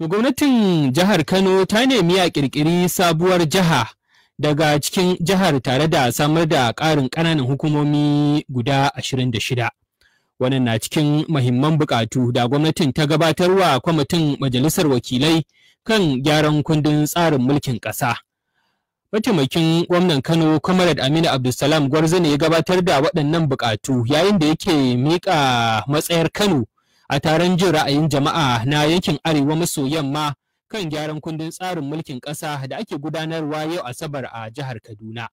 To gwamnatin jihar Kano ta nemi a ƙirƙiri sabuwar jiha daga cikin jihar tare da samar da ƙarin ƙananan hukumomi guda 26. Wannan na cikin mahimman buƙatu da gwamnatin ta gabatarwa kwamitin majalisar wakilai kan gyaran kundin tsarin mulkin ƙasa. Mataimakin gwamnan Kano, Comrade Aminu Abdulsalam Gwarzo, ne ya gabatar da waɗannan buƙatu yayin da yake miƙa matsayar Kano a taron jin ra'ayin jama'a na yankin Arewa maso Yamma kan gyaran kundin tsarin mulkin ƙasa da ake gudanarwa yau Asabar a jihar Kaduna.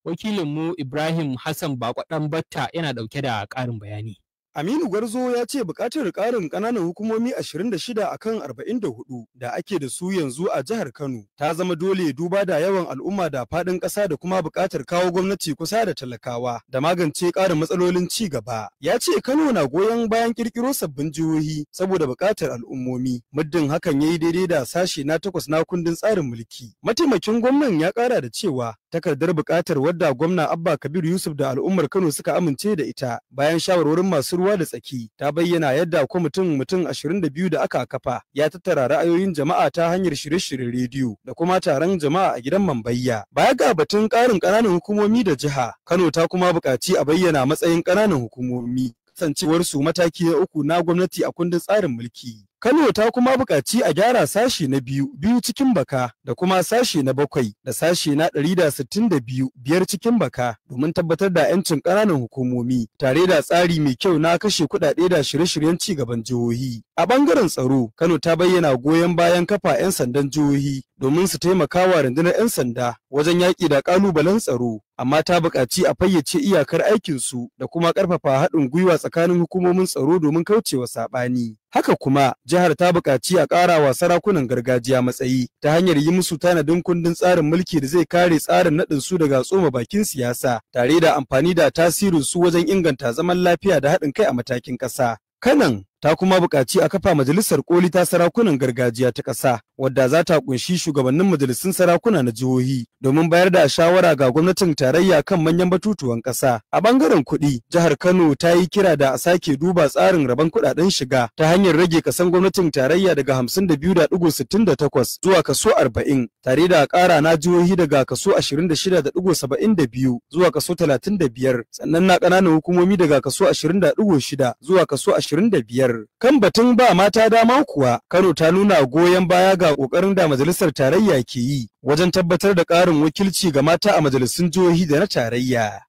Wakilinmu Ibrahim Hassan Bako Batta yana ɗauke da ƙarin bayani. Aminu Gwarzo ya ce buƙatar ƙarin ƙananan hukumomi 26 a kan 44 da ake da su yanzu a jihar Kano ta zama dole, duba da yawan al'umma da faɗin ƙasa da kuma buƙatar kawo gwamnati kusa da talakawa da magance ƙarin matsalolin ci gaba. Ya ce Kano na goyon bayan ƙirƙiro sabbin jihohi saboda buƙatar al'ummomi, muddin hakan ya yi daidai da sashe na 8 na kundin tsarin mulki. Mataimakin gwamnan ya ƙara da cewa takardar buƙatar, wadda gwamna Abba Kabir Yusuf da al'ummar Kano suka amince da ita bayan shawarwarin masu ruwa da tsaki, ta bayyana yadda kwamitin mutum 22 da aka kafa ya tattara ra'ayoyin jama'a ta hanyar shirye-shiryen rediyo da kuma taron jama'a a gidan Mambayya. Baya ga batun ƙarin ƙananan hukumomi da jiha, Kano ta kuma buƙaci a bayyana matsayin ƙananan hukumomi, kasancewar su mataki na uku na gwamnati a kundin tsarin mulki. Kano ta kuma buƙaci a gyara sashi na 2 2 cikin baka da kuma sashi na 7 da sashi na 162 5 cikin baka domin tabbatar da 'yancin ƙananan hukumomi tare da tsari mai kyau na kashe kuɗaɗe da shirye-shiryen ci gaban jihohi. A ɓangaren tsaro, Kano ta bayyana goyon bayan kafa 'yan sandan jihohi domin su taimaka wa rundunar 'yan sanda wajen yaƙi da ƙalubalen tsaro, amma ta buƙaci a fayyace iyakar aikinsu da kuma ƙarfafa haɗin gwiwa tsakanin hukumomin tsaro domin kaucewa saɓani. Haka kuma, jihar ta buƙaci a ƙara wa sarakunan gargajiya matsayi ta hanyar yi musu tanadin kundin tsarin mulki da zai kare tsarin naɗin su daga tsoma bakin siyasa, tare da amfani da tasirin su wajen inganta zaman lafiya da haɗin kai a matakin ƙasa. Kanon ta kuma buƙaci a kafa majalisar koli ta sarakunan gargajiya ta ƙasa, wadda za ta ƙunshi shugabannin majalisun sarakuna na jihohi, domin bayar da shawara ga gwamnatin tarayya kan manyan batutuwan ƙasa. A ɓangaren kuɗi, jihar Kano ta yi kira da a sake duba tsarin rabon kuɗaɗen shiga ta hanyar rage kason gwamnatin tarayya daga 52.68 zuwa kaso 40, tare da ƙara na jihohi daga kaso 26.72 zuwa kaso 35, sannan na ƙananan hukumomi daga kaso 20.6 zuwa kaso 25. Kan batun ba mata dama kuwa, Kano ta nuna goyon baya ga ƙoƙarin da majalisar tarayya ke yi wajen tabbatar da ƙarin wakilci ga mata a majalisun jihohi da na tarayya.